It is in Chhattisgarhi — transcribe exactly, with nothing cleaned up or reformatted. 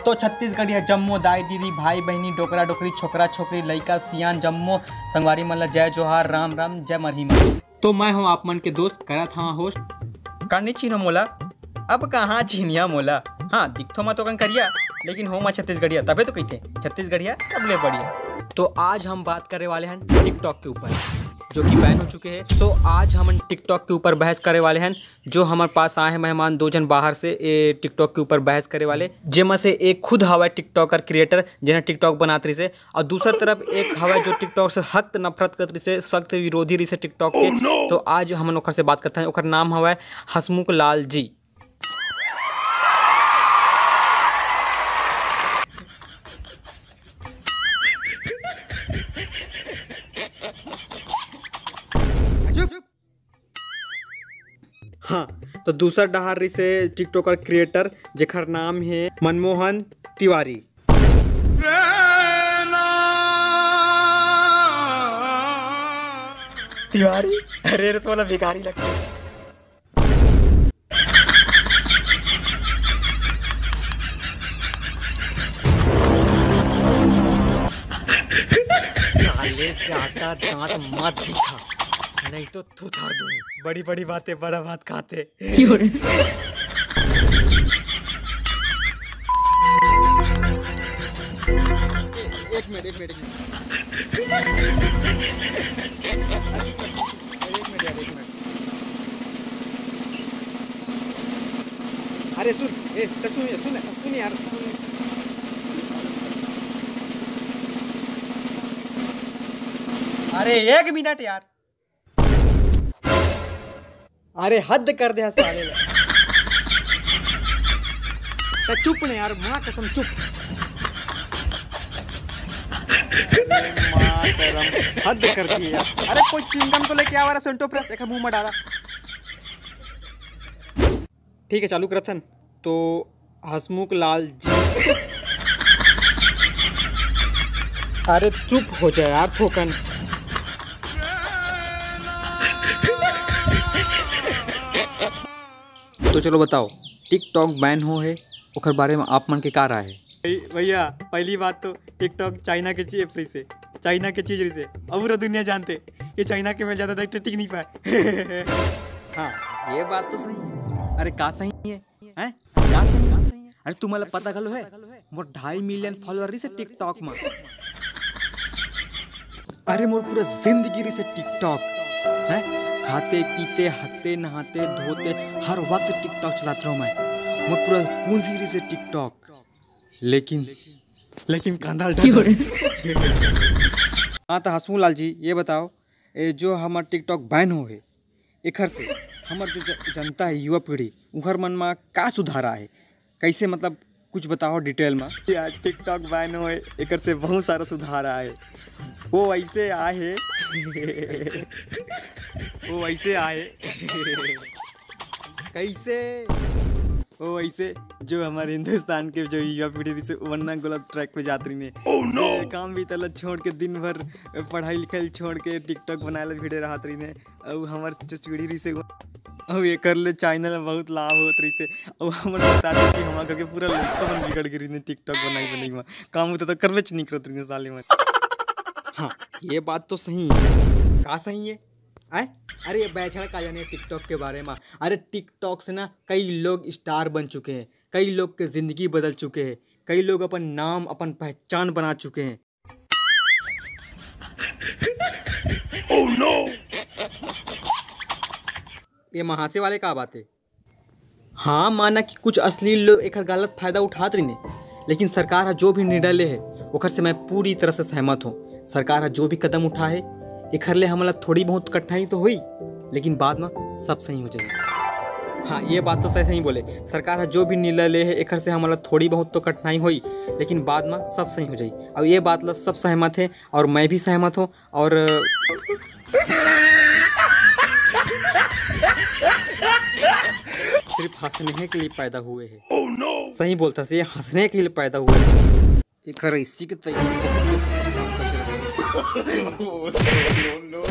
तो छत्तीसगढ़िया जम्मो दाई दीदी, भाई बहिनी, डोकरा डोकरी, छोकरा छोकरी, लइका सियान, जम्मो संगवारी मन ला जय जोहार, राम राम, जय मरही मन। तो मैं हूँ आप मन के दोस्त, करत हवा होस्ट। का नहीं चिन्हो मोला? अब कहाँ चिन्हिया मोला? हाँ, दिखथो मैं तो कन करिया, लेकिन हो मैं छत्तीसगढ़िया, तबे तो कहिथे छत्तीसगढ़िया तब ले बढ़िया। तो आज हम बात करे वाले हैं TikTok के ऊपर, जो कि बैन हो चुके हैं। सो आज हम TikTok के ऊपर बहस करे वाले हैं। जो हमर पास आए हैं मेहमान, दो झन बाहर से, ए TikTok के ऊपर बहस करे वाले, जेमा से एक खुद हवय टिकटॉकर क्रिएटर, जेन TikTok बनात रहिसे, और दूसर तरफ एक हवय जो TikTok से सख्त नफरत करत रहिसे, सख्त विरोधी रहिसे TikTok के। तो आज हमन ओकर से बात करते हैं। ओकर नाम हवय हसमुख लाल जी। चुप। हाँ, तो दूसर डहार रहिसे टिकटॉकर क्रिएटर, जेकर नाम है मनमोहन तिवारी। तिवारी? अरे रे, तो वाला भिखारी लगता है। साले, जाता दांत मत दिखा, नहीं तो थुथार दूं। बड़ी बड़ी बातें, बड़ा भात खाते। एक मिनट, एक मिनट, एक मिनट। एक मिनट यार, एक मिनट। अरे सुन, ए, त सुन, सुन, सुन यार, सुन। अरे एक मिनट यार। अरे हद कर दे साले ला। त चुप ने यार, माँ कसम चुप। अरे माँ करम, हद कर दिए यार। अरे कोई च्युइंगम तो लेके आवा रे, सेंटो फ्रेश, एक मुंह में डाला। ठीक है, चालू करथन। तो हसमुख लाल जी, अरे चुप हो जा यार थोकन। तो चलो बताओ, टिकटॉक बैन हो है, ओकर बारे में आप मन के का राय है? भई-, भैया, पहली बात तो टिकटॉक चाइना के चीज रहिसे, चाइना के चीज रहिसे, और पूरा दुनिया जानते कि चाइना के में ज्यादा देख टिक नहीं पाए। हाँ, ये बात तो सही है। अरे का सही है? हैं? का सही है? अरे तुम्हारा पता घलो है, मोर ढाई मिलियन फॉलोअर रहिसे टिकटॉक में। अरे मोर पूरा जिंदगी रहिसे टिकटॉक, हैं? खाते पीते, हते नहाते धोते, हर वक्त टिकटॉक चलात रहूं मैं। मोर पूरा पूंजी रहिसे टिकटॉक। लेकिन, लेकिन कांदा डर। हाँ तो हसमुख लाल जी, ये बताओ, ए जो हमर टिकटॉक बैन हो है, एखर से हमर जो ज-, जनता है, युवा पीढ़ी, उहर मन मा का सुधार आए? कैसे, मतलब, कुछ बताओ डिटेल में। यार, टिकटॉक बैन होए, एकर से बहुत सारा सुधार आए। वो ऐसे आए, वो ऐसे आए। कैसे? वो ऐसे, जो हमारे हिंदुस्तान के जो युवा पीढ़ी रहिसे, वन्ना गलत ट्रैक पे जात रहिने। Oh no! काम भी तला छोड़ के, दिन भर पढ़ाई लिखाई छोड़ के टिकटॉक बनाए ला भिड़े रहत रहिने। अउ हमर जो पीढ़ी रहिसे, अउ एकर ले चाइना ल बहुत लाभ होत रहिसे। अउ हमन बता दे कि हमर घर के पूरा लइका मन बिगड़ गे रहिने टिकटॉक बनाई बनाई म। काम होता तो करबेच नहीं करत रहिने साले मन। हाँ, ये बात तो सही है। का सही है? आय? अरे ये बैचड़ का जाने टिकटॉक के बारे में। अरे टिकटॉक से ना कई लोग स्टार बन चुके हैं, कई लोग के जिंदगी बदल चुके हैं, कई लोग अपन नाम, अपन पहचान बना चुके हैं। Oh no! ये महासे वाले का बात है? हाँ, माना कि कुछ अश्लील लोग एकर गलत फायदा उठात रहिने, लेकिन सरकार ह जो भी निर्णय ले है, ओकर से मैं पूरी तरह से सहमत हूँ। सरकार ह जो भी कदम उठाए, एखर ले हमला थोड़ी बहुत कठिनाई तो होई, लेकिन बाद में सब सही हो जाए। हाँ, ये बात तो सही, सही बोले। सरकार ह जो भी निर्णय ले है, एखर से हमला थोड़ी बहुत तो कठिनाई होई, लेकिन बाद में सब सही हो जाई। अब ये बात ला सब सहमत है और मैं भी सहमत हूँ। और सिर्फ हंसने के लिए पैदा हुए हैं। Oh no! सही बोलता से, हंसने के लिए पैदा हुए हैं। एकर ऐसी के तैसी बहुत देर से परेशान करके रखे। Oh no, no, no।